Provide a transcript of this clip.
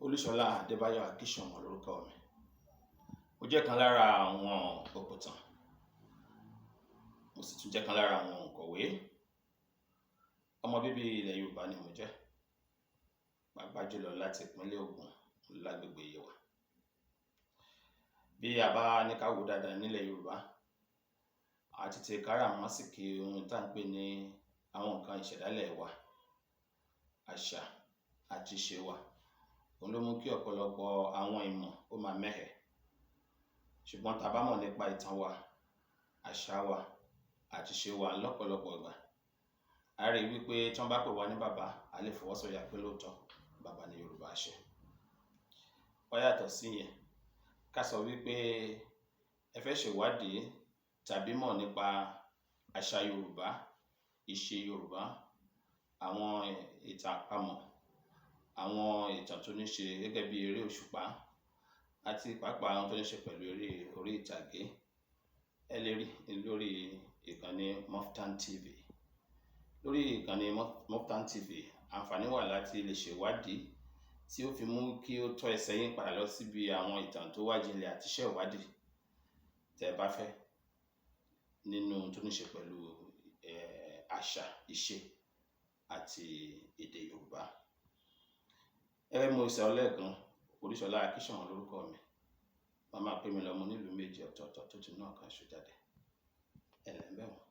Olúṣọlá Adébáyọ̀ Akínsànmọ́ lórúkọ mi. Mo jẹ́ kan lára àwọn òpìtàn, mo sì tún jẹ́ kan lára àwọn òǹkọ̀wé. Ọmọ bíbí ilẹ̀ Yorùbá ni mo jẹ́, pàápàá jùlọ láti ìpínlẹ̀ Ògùn lágbègbè Yewa. Bí a bá ní ká wò ó dáadáa nílẹ̀ Yorùbá, a ti ti káràmásìkí ohun tá à ń pè ní àwọn nǹkan ìṣẹ̀dálẹ̀ wa, àṣà àti ìṣe wa. Òun ló mú kí ọ̀pọ̀lọpọ̀ àwọn ìmọ̀ ó máa mẹ́hẹ. Ṣùgbọ́n tá a bá mọ̀ nípa ìtàn wa, àṣà wa àti ìṣe wa lọ́pọ̀lọpọ̀ ìgbà, a rí i wípé tí wọ́n bá pè wá ní bàbá, a lè fọwọ́sọ̀yà pé lóòótọ́ bàbá ni Yorùbá ṣe. Ó yàtọ̀ síyẹn, ká sọ wípé ẹ fẹ́ ṣèwádìí tàbí mọ̀ nípa àṣà Yorùbá, ìṣe Yorùbá, àwọn ìtàn àpamọ̀, àwọn ìtàn tó ní ṣe gẹ́gẹ́ bí eré òṣùpá àti pàápàá àwọn tó ní ṣe pẹ̀lú eré orí ìtàgé. Ẹ lè rí lórí ìkànnì Moftan TV. Lórí ìkànnì Moftan TV, àǹfààní wà láti lè ṣèwádìí tí ó fi mú kí ó tọ́ ẹsẹ̀ yín padà lọ síbi àwọn ìtàn tó wá jinlẹ̀ àti iṣẹ́ ìwádìí tẹ́ ẹ bá fẹ́ nínú tó ní ṣe pẹ̀lú àṣà, ìṣe àti èdè Yorùbá. Gẹ́gẹ́ bí mo sọ lẹ́ẹ̀kan, Olúṣọlá Akínsànmọ́ lórúkọ mi. Wọ́n máa pè mí lọ́mọ onílùú méjì ọ̀tọ̀ọ̀tọ̀ tó ti inú ọ̀kan ṣo jáde. Ẹ ǹlẹ́ ń bẹ̀ wọ́n.